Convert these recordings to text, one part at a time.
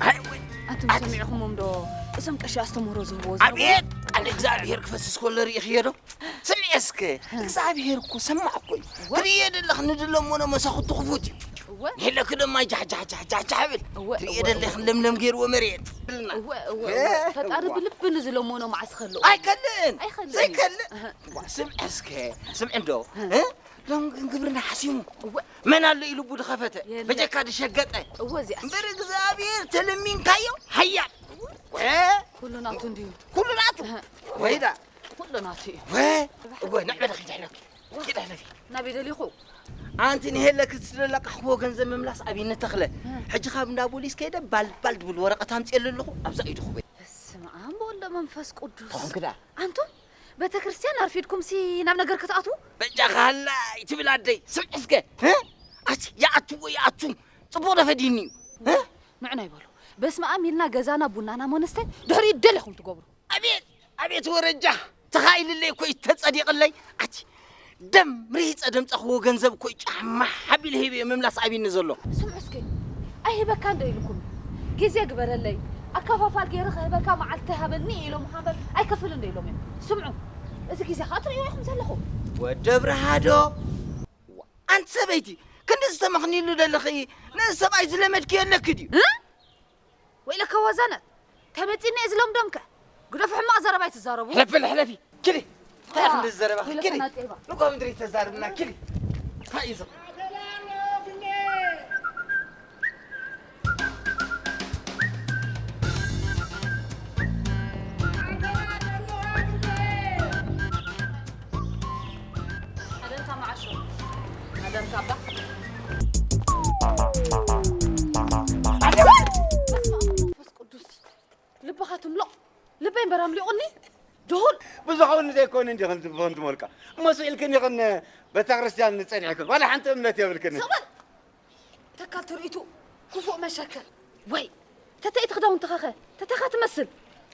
ኣይ፣ ወይ፣ ኣንቱም ኣት- ሰሚዕኹሞም ዶ? እዞም ቀሺ ኣስተምህሮ ዝህብዎ ዝነበሩ? ኣቤት! ቃል እግዚኣብሔር ክፈስስ ከሎ ርኢኽዮ ዶ? ስምዒ እስከ፣ እግዚኣብሔር እኮ ሰማዕ እኮ እዩ። እወ። ትርእዮ ዘለኽ ንዝለመኖ መሳኹቲ ክፉት እዩ። እወ። ንሕለክ ድማ ጃሕ፣ ጃሕ፣ ጃሕ፣ ጃሕ፣ ጃሕ ብል። እወ፣ ትርእዮ እወ፣ ዘለኽ እወ። ለምለም ገይርዎ መሬት። እወ፣ እወ፣ እ፣ እወ። ፈጣሪ እወ። ብልቢ ንዝለመኖ መዓስ ከሎ? ኣይከልእን። ኣይኸልእን እዩ። ዘይከልእ። እህ። ዋ፣ ስምዒ እስከ፣ ስምዒ እንዶ። እህ። እ? ሎሚ ግን ግብርና ሓሲሙ። እወ። መን ኣሎ ኢሉ ልቡ ድኸፈተ? የለ። በጀካ ድሸገጠ። እወ፣ እዚኣስ። እምበር እግዚኣብሔር ተለሚንካዮ ሓያል። ወ-፣ ኩሉ ናቱ እንድዩ። ኩሉ ናቱ። እህ። ወይዳ። ኩሉ ናቱ እዩ። ወ-፣ እወ፣ ንዕበ ዶ ኪድ ሕለፊ። ኪድ ሕለፊ። ናበይ ደሊኹ? ኣንቲ ንሄለክ ዝለቃሕክዎ ገንዘብ ምምላስ ኣብይነ ተኽለ። እህ። ሕጂ ካብ እንዳ ፖሊስ ከይደ ባል ባል ድብል ወረቐት ኣምፅኤሉ ኣለኹ። ኣብዛ ኢድኹ በይ። በስመ ኣብ ወወልድ ወመንፈስ ቅዱስ። ተኾንክ ደኣ። ኣንቱም ቤተክርስትያን ኣርፊድኩምሲ ናብ ነገር ክትኣትዉ? በጃኻ ሃላይ ትብል ኣደይ፣ ስምዒ እስከ፣ እ? ኣቲ፣ ይኣቱ ወይ ይኣቱ፣ ጽቡቕ ዶ ፈዲኒ እዩ፣ እ? ንዕና ይበሉ። በስመ ኣብ ኢልና ገዛና ቡናና ሞነስተይ ድሕሪኡ ደለኹም ትገብሩ። ኣቤት፣ ኣቤት ወረጃ፣ ተኻኢልለይ እኮ እዩ ተጸዲቕለይ። ኣቲ፣ ደም ርሂጸ ደምጸኽዎ ገንዘብ እኮ እዩ ጫማ ሓቢለ ሂበዮ ምምላስ ኣብይኒ ዘሎ። ስምዑ እስኪ፣ ኣይህበካን ዶ ኢልኩም? ግዜ ግበረለይ፣ ኣከፋፋል ገይረ ክህበካ መዓልቲ ሃበኒ ኢሎም ሃበር ኣይከፍልን ዶ ኢሎም እዮም? ስምዑ፣ እዚ ግዜ ኸኣ ትርእይዎ ኢኹም ዘለኹም። ወዲ ኣብርሃ ዶ? ኣንቲ ሰበይቲ፣ ክንዲ ዝተመኽንይሉ ዘለኺ፣ ነዚ ሰብኣይ ዝለመድክዮ ኣለኪ ድዩ? እ? ወይለከ ወዘነት፣ ተመጺኒ እየ ዝለምዶምከ? ግደፉ ሕማቕ ዘረባ ኣይትዛረቡ። ሕለፊ፣ ሕለፊ፣ ኪዲ። እንታይ ኢኺ ዋ፣ እንደዚህ ዘረባ? ወይለከ ኪዲ። ናጤባ። ንኳ ምድሪ ተዛርብና፣ ኪዲ። እንታይ እዩ እዚ? ኣደንታ መዓሾ። ኣደንታ ኣባ። በስመ ኣብ መንፈስ ቅዱስ። ልብኻ ትምልቕ። ልበይ እምበር ኣምሊቑኒ። ድሁል። ብዝኸውን ዘይኮነ እንዲ ኸም ትብሆን ትመልቃ። እሞ ስኢልክን ኢኽን ቤተክርስትያን ጸኒሕክን። ዋላ ሓንቲ እምነት የብልክን። ስቕ በል። ተካል ትርኢቱ ክፉእ መሸከል። ወይ፣ ተተኢት ክዳውንትኻ ኸ? ተተኻ ትመስል።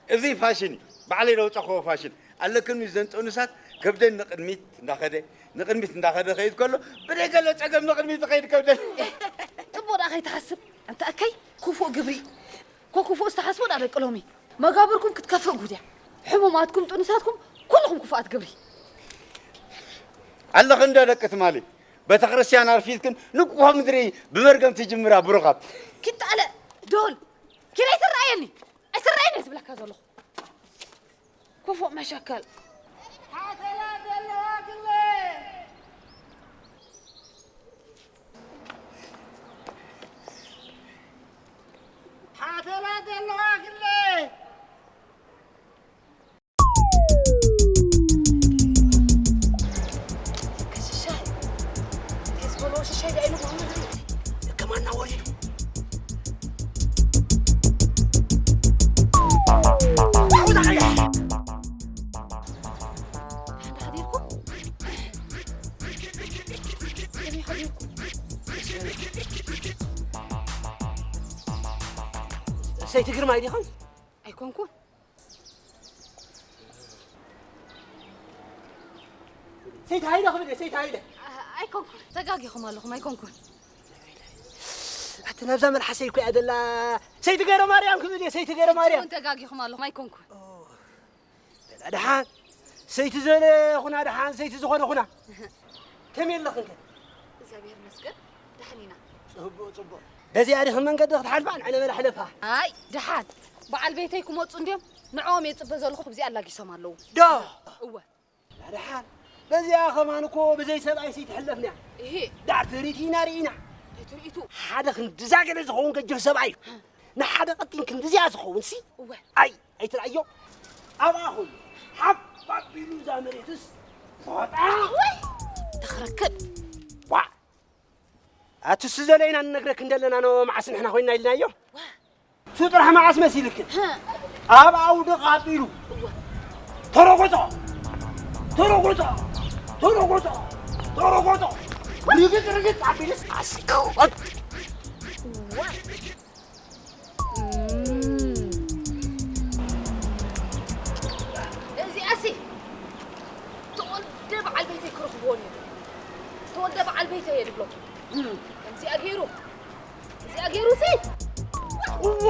እዚ ፋሽን እዩ። ባዕለይ ዘውጻእክዎ ፋሽን። ኣለክን ምስ ዘን ጥኑሳት ከብደን ንቕድሚት እንዳኸደ፣ ንቕድሚት እንዳኸደ ኸይድ ከሎ፣ ብደይ ገለ ጸገም ንቕድሚት ኸይድ ከብደን። ጽቡቕ ደኣ ከይትሓስብ። ኣንታ እከይ፣ ክፉእ ግብሪ። ኮ ክፉእ ዝተሓስቡ ደኣ ደቂ ሎሚ። መጋብርኩም ክትከፍእ ጉድያ። ሕሙማትኩም፣ ጥኑሳትኩም፣ ኩልኹም ክፉኣት ግብሪ። ኣለኽን ዶ ደቂ ትማሊ? ቤተክርስትያን ኣርፊድክን ንግሆ ምድሪ ብመርገም ትጅምራ ብሩኻት። ኪታለ ዶል ኪድ ኣይትረኣየኒ፣ ኣይትረኣየኒ እየ ዝብለካ ዘለኹ። ክፉእ መሸከል። ሓተላ ዘለዋ ግለ። ሓተላ ዘለዋ ግለ። ከሽሻይ፣ እንታይ ዝበልዎ ሽሻይ ደኣ ኢሉ ብኸምኡ ዝብል? ከማና ወሪዱ። ደሓን ሓዲርኩም? ከመይ ሓዲርኩም? ሰይቲ ግርማይ ዲኹም? ኣይኮንኩን። ሰይቲ ሃይለ ክብል እየ፣ ሰይቲ ሃይለ። ኣ-፣ ኣይኮንኩን፣ ተጋጊኹም ኣለኹም፣ ኣይኮንኩን። ኣቲ ናብዛ መልሓሰይ እኮ እያ ደላ። ሰይቲ ገይረ ማርያም ክብል እየ፣ ሰይቲ ገይረ ማርያም። እውን ተጋጊኹም ኣለኹም፣ ኣይኮንኩን። ኦ፣ ደላ ደሓን፣ ሰይቲ ዘለ ኹና ደሓን፣ ሰይቲ ዝኾነ ኹና። ከመይ ኣለኽን ከ? እግዚኣብሔር ይመስገን፣ ደሓን ኢና። ጽቡቕ፣ ጽቡቕ። በዚኣ ዲኽን መንገዲ ክትሓልፋ? ንዕለ በላ ሕለፋ። ኣይ፣ ደሓን። በዓል ቤተይ ክመጹ እንድዮም፣ ንዕኦም እየ ዝጽበ ዘለኹ፣ ብዚኣ ኣላጊሶም ኣለዉ። ዶ? እወ። ደሓን። በዚኣ ኸማን እኮ ብዘይ ሰብኣይሲ ኣይትሕለፍን እያ። እሂ። ዳር ትርኢት ኢና ርኢና። እንታይ ትርኢቱ? ሓደ ክንድዛ ገለ ዝኸውን ገጅፍ ሰብኣይ እዩ። ንሓደ ቀጢን ክንድዚኣ ዝኸውን ሲ? እወ። ኣይ፣ ኣይትርኣዮ። ኣብኣ ኹሉ ሓፍ ኣቢሉ እዛ መሬትስ ፎጣ። ወይ! ተኽረክብ። ዋ! ኣቲ እሱ ዘለ ኢና ንነግረክ እንደለና ኖ መዓስ ንሕና ኮይና ኢልናዮ? ዋ! እሱ ጥራሕ መዓስ መሲልክ? ህ። ኣብ ኣውድቕ ኣቢሉ። እወ። ተረጎጾ! ተረጎጾ! ተረጎጾ! ተረጎጾ! ርግጽ ርግጽ ኣቢልስ ኣስከው! እወ። እም። እዚኣሲ ተወልደ በዓል ቤተይ ክረኽብዎ ነይሩ። ተወልደ በዓል ቤተይ እየ ድብሎ። እም። ከምዚኣ ገይሩ፣ እዚኣ ገይሩሲ። ዋ!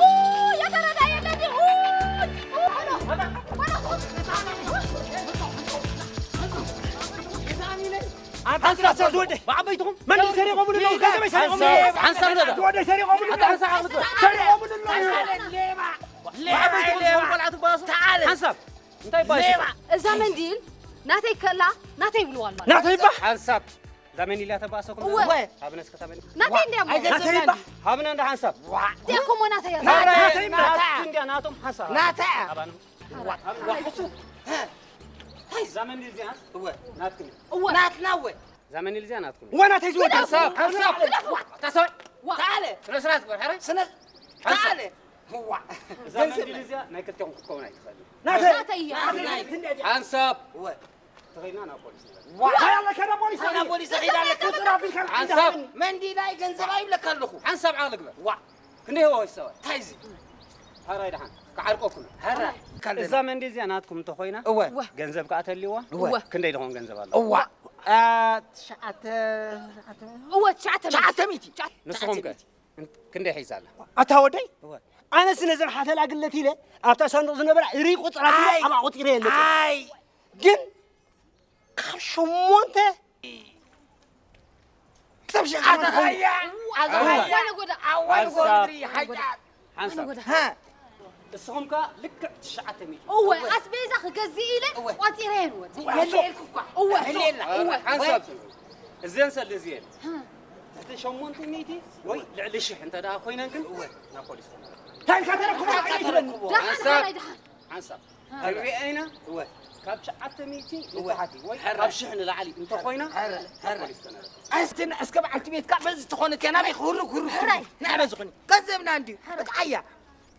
ኡ፣ የተረዳ የለኒ። ኡ፣ ኡ፣ በሎ፣ በሎ። ኣንታ ስራ ሰብ ዝወደ ብዓበይትኹም መን ሰሪቖምሉ ኣለዉ? ገንዘበይ ሰሪቖምሉ ኣለዉ? ሓንሳብ ነዳ። ዝወደ ሰሪቖምሉ ኣለዉ? ሓንሳብ ዓቕሊ ትበል። ሰሪቖምሉ ኣለዉ? ሓንሳብ። እንታይ ይባል? ሌባ። እዛ መንዲል ናተይ ከላ ናተይ ይብልዋ ኣሎ። ናተይ ይባ? ሓንሳብ። እዛ መንዲል እያ ተባእሰኩም? እወ። ሃብነ እስከ እታ መንዲል። ናተይ እንድያ እሞ። ናተይ ይባ? ሃብነ እንዳ ሓንሳብ። እዚኣ እኮ እሞ ናተይ እያ። ናተይ፣ ናተይ፣ ናተይ። ናተይ እንድያ ናቶም ሓንሳብ። ናተይ። ሃባኑ። ዋ፣ ዋ፣ እሱ። እዛ መንዲል እዚኣ እወ። ናትኩም። እወ። ናትና እወ። እዛ መንዲል እዚኣ ናትኩም። እወ፣ ናተይ ዝወደ። ሓንሳብ፣ ሓንሳብ። ግደፉ። ተሰብ። ዋ። ተዓለ። ስነ ስርዓት ግበር፣ ሐረ? ስነ-፣ ሓንሳብ። ተዓለ። ዋ። እዛ መንዲል እዚኣ ናይ ክልቴኹም ክትከውን ኣይትኽእልን። ናተይ። ናተይ እያ። ሓንሳብ። እወ። ተኸይድና ናብ ፖሊስ ንበል። ዋ። ሃያ ኣለካ ናብ ፖሊስ። ናብ ፖሊስ ተኸይዳ ኣለካ። ቁፅር ኣቢልካ ሓንሳብ። መንዲላይ ገንዘብ ኣይብለካ ኣለኹ። ሓንሳብ ዓቕሊ ግበር። ዋ። ክንደይ ህዋ ሰብኣይ? እንታይ እዚ? ሃራይ ደሓን። ክዓርቀኩም። ሃራይ። እዛ መንዲ እዚኣ ናትኩም እንተኾይና፣ እወ። ገንዘብ ከኣ ተልይዋ? እወ። ክንደይ ድኾን ገንዘብ ኣሎ? እዋ። አ፣ ትሽዓተ፣ ትሽዓተ። እወ፣ ትሽዓተ ሚእቲ። ትሽዓተ ሚእቲ። ንስኹም ከ? ትሽዓተ ሚእቲ። እን-፣ ክንደይ ሒዛ ኣላ? ኣታ ወደይ? እወ። ኣነስ ነዘን ሓተላ ግለት ኢለ ኣብታ ሳንዱቕ ዝነበራ ሪቁ ጽራት ኣይ። ኣብ ኣቑጺረ የለ። ኣይ። ግን ካብ ሸሞንተ ክሳብ ሽሕ ኣታ ክኸውን። ሃያ፣ ኣታ ኣዋ፣ ሃያ። ኣዋ፣ ነጎዳ። ኣዋ፣ ሓንሳብ። ነጎዳ። ሓንሳብ። ነጎዳ። ሃ። እስኹም ከ ልክዕ ትሽዓተ ሚእቲ። እወ፣ ኣስቤዛ ክገዝእ ኢለ እወ። ቋጺረ እየ ንወጽእ። እወ። የለ ኢልኩ እኳ። እወ፣ የለ ኢላ። እወ። ሓንሳብ። እዘን ሰለ እዚኤን። ሃ። ትሕቲ ሸሞንተ ሚእቲ ወይ ልዕሊ ሽሕ እንተ ደኣ ኮይነን ግን እወ። ናብ ፖሊስ ተመልከት። እንታይ ኢልካ ተረክቦ? እንታይ ኢልካ ተረክቦ? ደሓን፣ ሓንሳብ። ደሓን፣ ደሓን። ሓንሳብ። ሃ። ክንሪኣ ኢና። እወ። ካብ ትሽዓተ ሚእቲ ንታሕቲ ወይ ካብ ሽሕ ንላዕሊ እንተኾይና፣ ፖሊስ ከነረክብ። ኣስትን እስከ በዓልቲ ቤትካ በዚ ተኾነት እያ ናበይ ክህሩ ክህሩ ሕራይ። ናበይ ዝኾነ ገንዘብና እንድዩ። ሕራይ። ብቃያ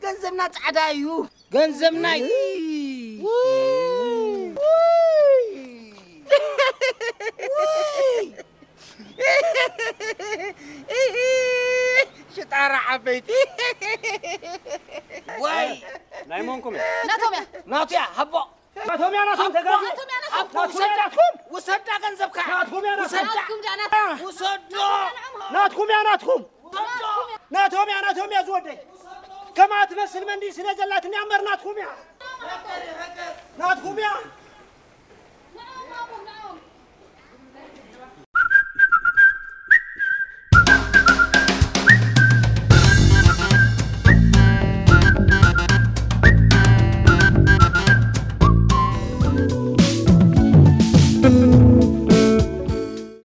ገንዘብና ጻዕዳ እዩ። ገንዘብና እዩ። ውይ። ውይ። ሽጣራ ዓበይቲ። ወይ ናይ መንኩም እያ። ናቶም እያ። ናቱ እያ፣ ሃቦ። ናቶም እያ፣ ናቶም ተጋሩ። ናቶም እያ፣ ናቶም። ሃቦ፣ ናትኩም እያ፣ ውሰዳ፣ ናትኩም። ውሰዳ ገንዘብካ። ናትኩም እያ፣ ናትኩም። ውሰዳ። ናትኩም። ውሰዶ። ናትኩም እያ፣ ናትኩም። ውሰዶ። ናቶም እያ፣ ናቶም እያ ዝወደይ። ከማ ትመስል መንዲ ስለ ዘላትኒ እምበር ናትኩም እያ። ናትኩም እያ።